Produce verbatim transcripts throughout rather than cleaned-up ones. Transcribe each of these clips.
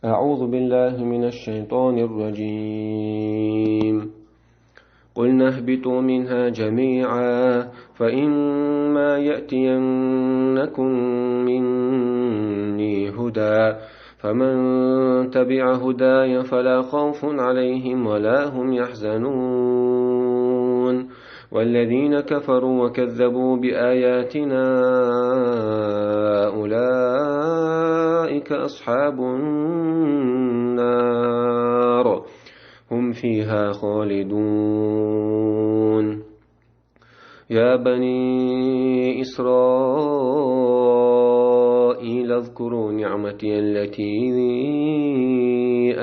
أعوذ بالله من الشيطان الرجيم. قلنا اهبطوا منها جميعا، فإما يأتينكم مني هدى، فمن تبع هداي فلا خوف عليهم ولا هم يحزنون. والذين كفروا وكذبوا بآياتنا أولئك أصحاب النار هم فيها خالدون. يا بني إسرائيل اذكروا نعمتي التي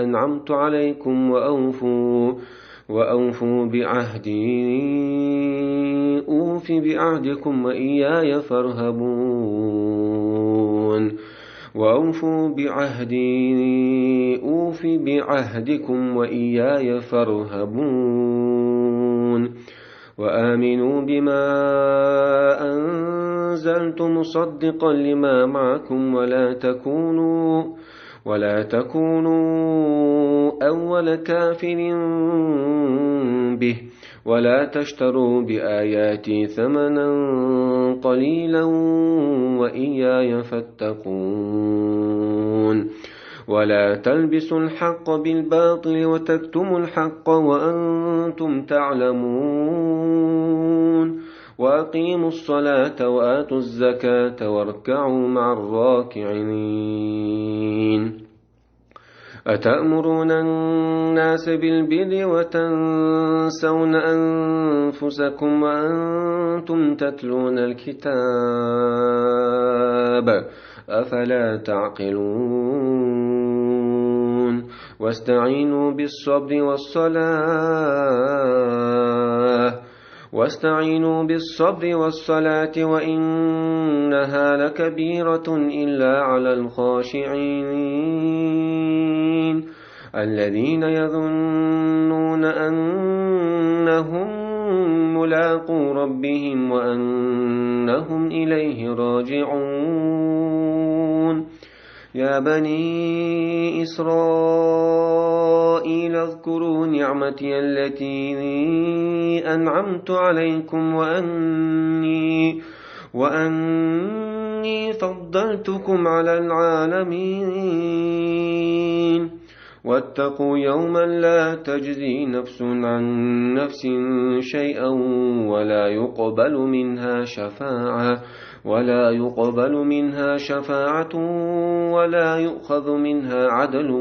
أنعمت عليكم وأوفوا، وأوفوا بعهدي أوف بعهدكم وإياي فارهبون. وأوفوا بعهدي أوف بعهدكم وإياي فارهبون. وآمنوا بما أنزلت مصدقا لما معكم ولا تكونوا، ولا تكونوا أول كافر به، ولا تشتروا بآياتي ثمنا قليلا وإياي فاتقون. ولا تلبسوا الحق بالباطل وتكتموا الحق وأنتم تعلمون. وأقيموا الصلاة وآتوا الزكاة واركعوا مع الراكعين. أتأمرون الناس بالبر وتنسون أنفسكم وأنتم تتلون الكتاب، أفلا تعقلون؟ واستعينوا بالصبر والصلاة، واستعينوا بالصبر والصلاة وإنها لكبيرة إلا على الخاشعين الذين يظنون أنهم ملاقو ربهم وأنهم إليه راجعون. يا بني إسرائيل اذكروا نعمتي التي أنعمت عليكم وأني، وأني فضلتكم على العالمين. واتقوا يوما لا تجزي نفس عن نفس شيئا ولا يقبل منها شفاعة، ولا يقبل منها شفاعة ولا يؤخذ منها عدل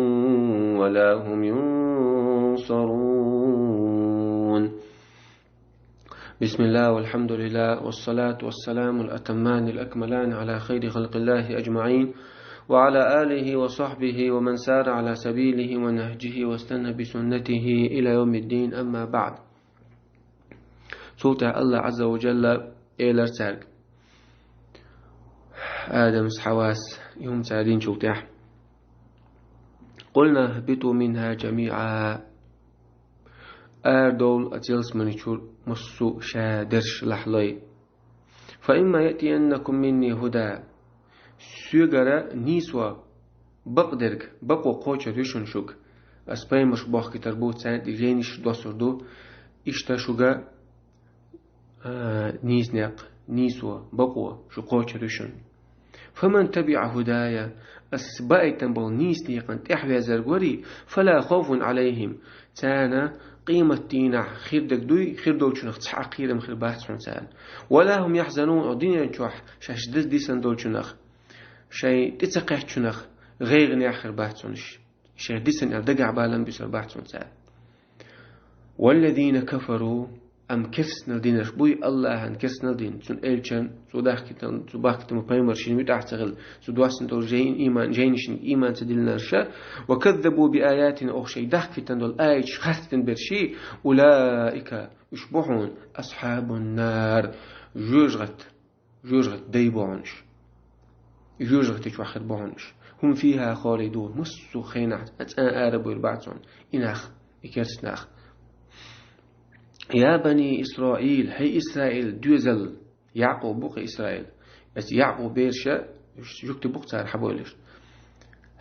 ولا هم ينصرون. بسم الله والحمد لله والصلاة والسلام الأتمان الأكملان على خير خلق الله أجمعين، وعلى آله وصحبه ومن سار على سبيله ونهجه واستنى بسنته إلى يوم الدين، أما بعد. Цул тӀехьа Аллах Азза ва Джалла элира цаьрга, Адамас, Хьавас, и хӀума цара динчул тӀехьа: قلنا اهبطوا منها جميعا. Арадовла оцу ялсамани чуьра массо а шадерш лахьлой. فإما يأتينكم مني هدى. Соьгара нийсо, бакъдерг, бакъо кхочур ю шуна шуьга. Ас пайхамарш бохкийтар бу, царна тӀе жайнаш доссур ду. Иштта шуьга а, нийса некъ, нийсо, бакъо шу кхочур ю шуна. فمن تبع هداي, ас баийтина болу нийса некъан тӀехьавезарг варий, فلا خوف عليهم, царна къематдийнахь хир дерг дуй, хир долчунах цхьа а кхерам хир бац хьуна царна. ولا هم يحزنون, дуьнен чохь шаьш деза дисина долчунах, шайн тӀе ца кхаьччунах гӀайгӀанехь хир бац хьуна уьш. Шайн дисина аьлла дагахь балам бисар бац хьуна царна. والذين كفروا, амма керстанал динарш буй, Аллахьан керстанал дина, цуьнан элчан, цо дахкийтина, цо бахкийтина пайхамаршна муьтӀахь ца хилла, цо доссина долу жайн ийман, жайнашна ийман ца диллинарш, وكذبوا بآياتنا, оха шайн дахкийтина долу аяташ харцдина берш, أولئك, уьш бу хьуна, أصحاب النار, жоьжахатин жоьжахатин дай бу хьуна уьш. Жоьжахати чохь хир бу хьуна уьш. هم فيها خالدون, массо а хенахь цкъа а ара буьйр бац хьуна и нах, и керста нах. يا بني إسرائيل, хӀей Исраил доьзал, Якъуб бу-кх Исраил. Аса Якъуб бераш, уьш жуьгти бу-кх цара хьабевлларш.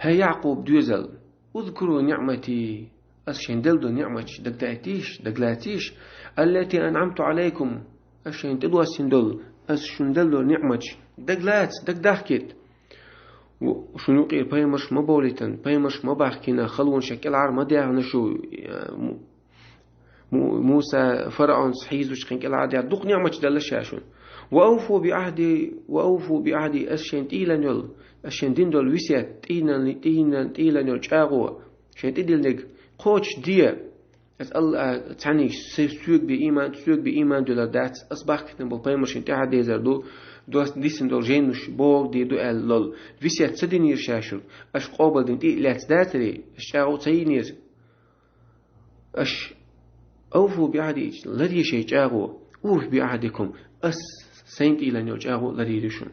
ХӀей Якъуб доьзал, اذكروا نعمتي, аз шайн делла долу ниъматаш дагадайтийша, дагалацийша, التي أنعمت عليكم, аз шайн тӀедоссийна долу, аз шун делла долу ниъматаш дагалаца, дагадахкийта. Ва шун юкъера пайхамарш ма бовлийтина, пайхамарш ма бахкийна, халонаш шайн кӀелхьара ма даьхна шу, э, Му-, Му-, Муса фараонца хьийзачу хин кӀелхьара дукха ниъматаш делла ша шуна. وأوفوا بعهدي, وأوفوا بعهدي, аз шайн тӀийлан йолу, аз шайн дина долу весет, тӀийлан, тӀийлан, тӀийлан йолу чӀагӀо, шайн тӀедиллинарг кхочушде. Аз Алла цхьаьнниг соьга бен ийман, соьга бен ийман дуьллур дац, аз бахкийтина болу пайхамаршна тӀаьхьа дезар ду, дос дисина долу жайнаш боху дийр ду аьлла лол. Весет ца динера ша шуьга, аша къобалдина тӀе а лаьцна дацаре, аша чӀагӀо ца йинера. Аш, أوفوا بعهدي, ларъе шайн чӀагӀо, أوف بعهدكم, ас сайн тӀийлан йолу чӀагӀо ларъйийр ю шуна.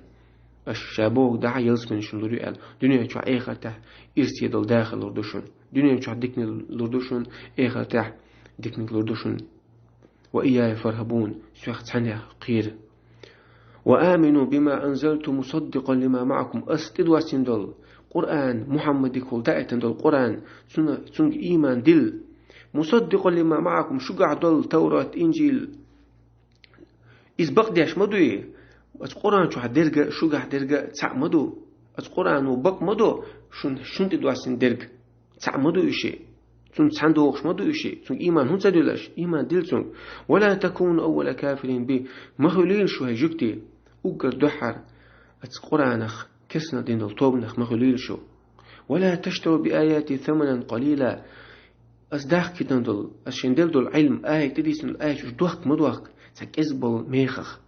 Аш ша боху дахьа ялсамани шуна лур ю аьлла, дуьнен чохь, эхартахь ирсе долу дахар лур ду шуна. Дуьнен чохь диканиг лур ду шуна, эхартахь диканиг лур ду шуна. وإياي فارهبون, соьх цхьаьнех кхера. وآمنوا بما أنزلت مصدقا لما معكم, ас тӀедоссийна долу Къуръан, Мухьаммадигахула даийтина долу Къуръан, цуьнан, цуьнга ийман дилла. مصدقا لما معكم, шуьгахь долу Таврат, Инжил. Иза бакъдеш ма дуй? Аса Къуръан чохь дерг а, шуьгахь дерг а цхьаъ ма ду? Аса Къуръано бакъ ма до шун, шун тӀедоссийна дерг? Цхьаъ ма ду уьш? Цунна цхьаьна догӀуш ма ду уьш? Цуьнга ийман хӀунда ца дуьллу аша? Ийман дилла цуьнга. ولا تكونوا أول كافر به. Ма хуьлийла шу, хӀай жуьгти, уггар дуьххьара аса Къуръанах керстанал дина долу тобанах ма хуьлийла шу. ولا تشتروا بآياتي ثمنا قليلا. Аса дахкийтина долу, аса шайн делла долу Ӏилма, аят, тӀедийцина аят уьш дохка ма дохка цхьа кӀезиг болу мехах.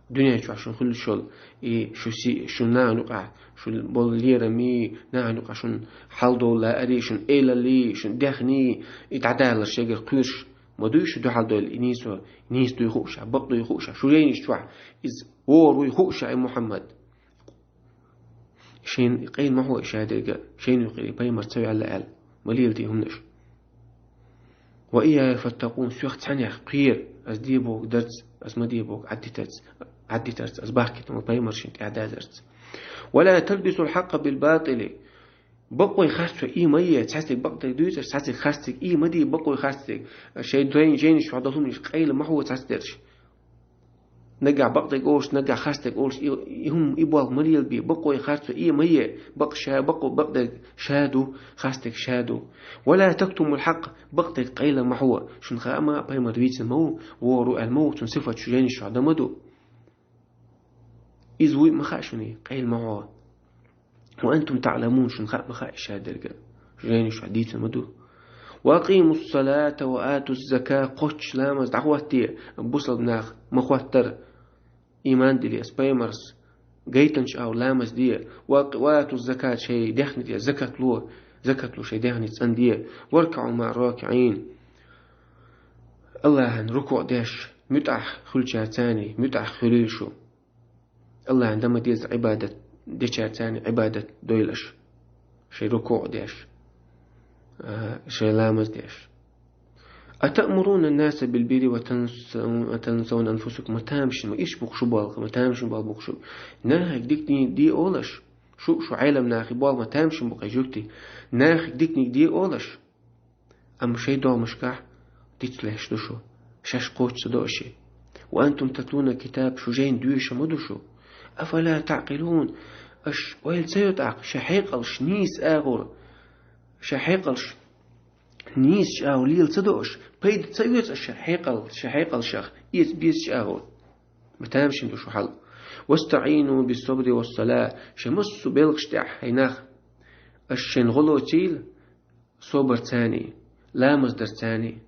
Дуьнен чохь шуна хуьлуш йолу и шу си-, шун нахана юкъахь, шу болу лерам, нахана юкъахь шуна хьалдовла лаарий, шун элаллий, шун даьхний, и дӀадалар шайгара кхоьруш ма дуй шу дуьхьал дойла, и нийсо, нийса дуй хууш а, бакъ дуй хууш а, шу жайнаш чохь иза вогӀур вуй хууш а, ай Мухьаммад. Шайна къайла ма хьо и шадерг а, шайна юкъера пайхамар ца ваьлла аьлла, ма леладе хӀуманаш. وإياي فاتقون, соьх цхьаьнех кхера, аса де бохург дарца, аса ма де бохург Ӏаддитарца, Ӏаддитарца, аса бахкийтина пайхамаршна тӀаьхьа дазарца. ولا تلبسوا الحق بالباطل. Бакъой харцо и ма е, цхьаьцциг бакъдерг дуьйцуш, цхьаьцциг харцдерг и ма де, бакъой харцдерг. Шайн дайн жайнаш чохь долу хӀуманаш къайла ма хьо цхьаьцдерш. Нагахь бакъдерг олуш, нагахь харцдерг олуш, и, и хӀума, и болх ма лелабе, бакъой харцо и ма е, бакъ ша, бакъо, бакъдерг ша ду, харцдерг ша ду. ولا تكتموا الحق, бакъдерг къайла ма хьо, шуна хаама, пайхамар вийцина ма ву, вогӀур ву аьлла ма ву, цуьнан сифат шу жайнаш чохь дан ма ду. Иза вуй ма хаьа шуна, къайла ма хьо. وأنتم تعلمون, шуна хаа ма хаьа и шадерг а, шу жайнаш чохь дийцина ма ду. وأقيموا الصلاة وآتوا الزكاة, кхоччуш ламаз дӀахӀоттае, бусалба нах ма хӀоттара, ийман диле аса пайхамарца, гайтинчу агӀор ламаз де, وآتوا الزكاة, шайн даьхни тӀе закат ло, закат ло шайн даьхни цӀанде, واركعوا مع الراكعين. Аллахьан рукуӀ деш, муьтӀахь хуьлучаьрца, муьтӀахь хуьлийла шу. Аллахьан дан ма-дезза Ӏибадат дечаьрца Ӏибадат дойла аша, шайн рукуӀ деш, а, шайн ламаз деш. أتأمرون الناس بالبر وتنسون، وتنسون أنفسكم. Ма тамашийна, ма иштта бу-кх шу болх, ма тамашийна болх бу-кх шу. Нахе диканиг де олуш, шу, шу Ӏелам нахе болх, ма тамашийна бу-кх, хӀай жуьгти. Нахе диканиг де олуш, амма шайн догӀмашкахь дицлуш ду шу, шаьш кхочуш ца до аша. وأنتم تتلون الكتاب, шу жайна доьшуш ма ду шу. أفلا تعقلون, аша ойла ца йо тӀаккха, шайн хьекъалш нийса агӀор, шайн хьекъалш нийсачу агӀор лела ца до аша, пайда ца оьцу аша шайн хьекъал-, шайн хьекъалшах эца безачу агӀор. Ма тамашийна ду шу хьал. واستعينوا بالصبر والصلاة, шайн массо а белхаш тӀехь, хӀай нах, аша шайна гӀо лоцийла, собарцаний, ламаз дарцаний,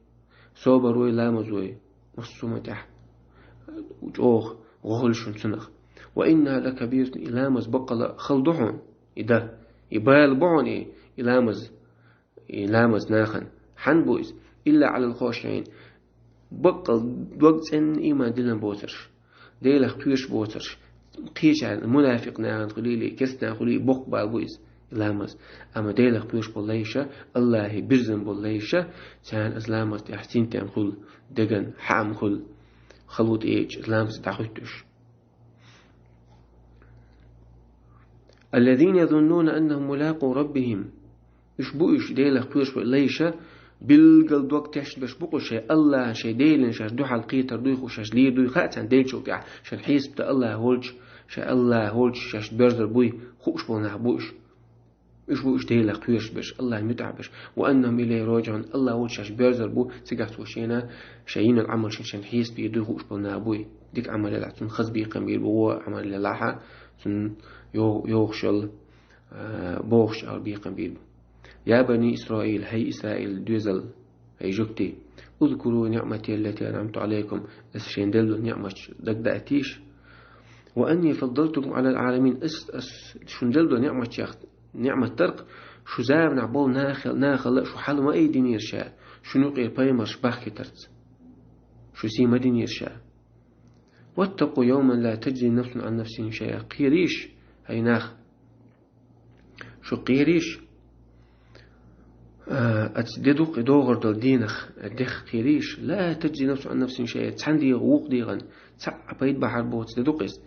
собарой, ламазой, массо а хӀуман тӀехь чӀогӀа гӀо хуьлу шуна цунах. وإنها لكبيرة, и ламаз баккъала а хала ду хьуна, и дан, и бала бу хьуна и, и ламаз, и ламаз нахана. Хьан бу иза? إلا على الخاشعين, баккъала дог цӀенна ийман диллина боцурш. Делах кхоьруш боцурш, кхечарна, мунафикъ нахана хуьлийла, керста нахана хуьлийла, боккха бала бу иза, ламаз. Амма Делах кхоьруш болу лайша, Аллахье бирзина болу лайша, царна иза ламаз тӀехь синтем хуьлу, деган хьаам хуьлу, хало тӀеэцча иза ламаз дӀахӀуьттуш. الذين يظنون أنهم ملاقو ربهم Уьш бу уьш, Делах кхоьруш болу лайш, билггал дог тешнабеш бу-кх уьш шайн АллахӀан, шайн Делан шаьш дуьхьал кхетар дуй-кх уьш, шаьш лийр дуй хаьа царна Делан чу тӀехь, шайн хьесап дан АллахӀ волчу, шайн АллахӀ волчу шаьш боьрзур буй хууш болу нах бу уьш. Уьш бу уьш Делах кхоьруш берш, АллахӀан муьтӀахь берш. «Ва аннахум илайхӀи раджиӀун», АллахӀ волчу шаьш боьрзур бу, цигахь цо шена, шайн йинал Ӏамал шен шайн хьесап дийр дуй хууш болу нах буй. Дика Ӏамал елахь, цунна хаза бекхам бийр бу, вон Ӏамал елахь, цунна йо-, йогӀуш йолу, а, бохуш ала бекхам бийр бу. «Я бани Исраил», хӀай Исраил доьзал, хӀай жуьгти, «узкуру ниӀмати аллати анӀамту Ӏалайкум», ас шайна делла ниӀматаш дагадайтийша. «Ва анни фаддалтукум Ӏалал Ӏаламин», ас, ас шуна делла ниӀматех, ниӀмат дар-кх, шу заманахь болу нахал-, нахала шу хьала ма айдинера ша, шуна юкъера пайхамарш бахкийтарца, шу сий ма динера ша. «Ваттакъу йовман ла таджзи нафсун Ӏан нафсин шайъа». Кхерийша, хӀай нах, шу кхерийша, а, оцу де ду-кх и догӀур долу дийнах, дех кхерийша, «ла таджзи нафсун Ӏан нафсин шайъа», цхьана дегӀан, вукху дегӀан цхьа а пайда бахьар боцу де ду-кх иза.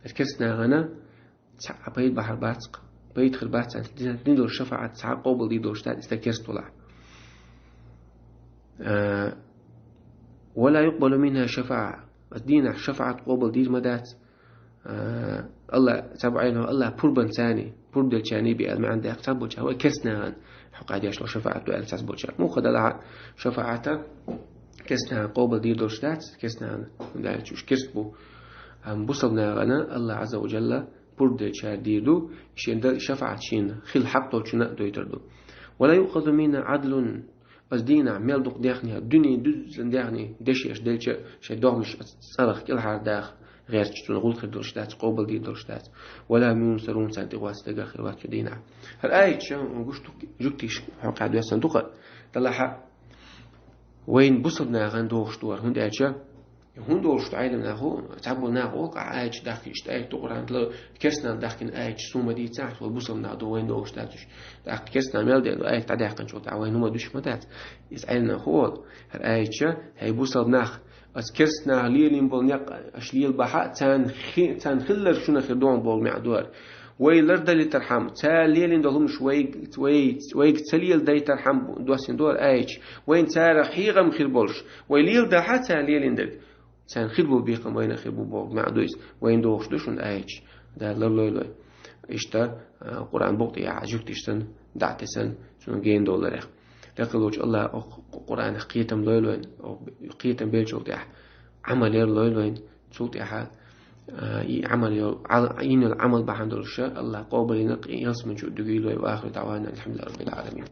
Оцу керстанахана цхьа а пайда бахьар бац-кх, пайда хир бац царна, дина, дина долу шафаӀат цхьа а къобалдийр долуш дац, и стаг керста волахь. А, «ва ла юкъбалу минхӀа шафаӀа», оцу дийнахь шафаӀат къобалдийр ма дац. А, АллахӀ, цхьаболчара аьлла, АллахӀ пурбанца, пурба деллачарна бен аьлла маьӀна даьккхина, цхьаболчара вай керстанахана хьокъехь деш долу шафаӀат ду аьлла цхьаболчара. Муха делахь а шафаӀат керстанахана къобалдийр долуш дац, керстанахана, хӀунда аьлча уьш керста бу. Амма бусалба нахана АллахӀ Ӏазза ва Джалла пурба деллачарна дийр ду, шен дан шафаӀат шена хила хьакъ долчунна а дойтур ду. «Ва ла юъхазу минхӀа Ӏадлун». Оцу дийнахь мел дукха даьхни, дуьненан дуззина даьхни дешнаш делча а, шайн догӀмаш оцу цӀарах кӀелхьардаха гӀерташ, цунна гӀуллакх хир долуш дац, къобалдийр долуш дац. «Ва ла хӀум юнсарун», царна тӀе гӀоццу дагах хир вац цу дийнахь. ХӀара аят ша гуш ду, жуьгтий, хьокъехь доьссина ду-кх, делахь а вайн бусалба нахана догӀуш ду хӀара, хӀунда аьлча, хӀунда олуш ду Ӏеламнаха, цхьаболу наха олу-кх, аяташ дахкийча, аят ду Къуръан тӀера, керстанаха дахкийна аяташ суна ма дийцахь, цо бусалба нах ду, вайна догӀуш дац уьш. ТӀаккха керстанаха мел дена ду, аят дӀадаьккхинчул тӀаьхьа вайна хӀума дуьсуш ма дац. Иза Ӏеламнаха олу, хӀара аят ша, хӀай бусалба нах, ас керстанаха лелийна болу некъ аша лелабахь а, царна хи-, царна хилларг шуна хир ду боху маьӀна ду хӀара. Вай лардалийтархьама, цара лелийна долу хӀуманаш вайга, вай, вайга ца леладайтархьама доссийна ду хӀара аяташ. Вайна царах хьехам хир болуш, вай леладахь а цара лелийна дерг, царна хир болу бекхам вайна хир бу боху маьӀна ду иза. Вайна догӀуш ду шуна аяташ. Дала ларлойла вай. Иштта, а, Къуръан букъ тӀехьа жуьгтий санна, дӀа а тесна, цунна гена доларех. Декъалволчу АллахӀа окху Къуръанах кхетам лойла вайна, окху кхетам беллачул тӀаьхьа Ӏамал яр лойла вайна. Цул тӀаьхьа, а, и Ӏамал йо-, Ӏал-, йина йолу Ӏамал бахьана долуш АллахӀа къобалйина ялсамани чу дуьгийла вай. Ва ахиру даӀвана анил хьамдулиллахӀи раббил Ӏаламин.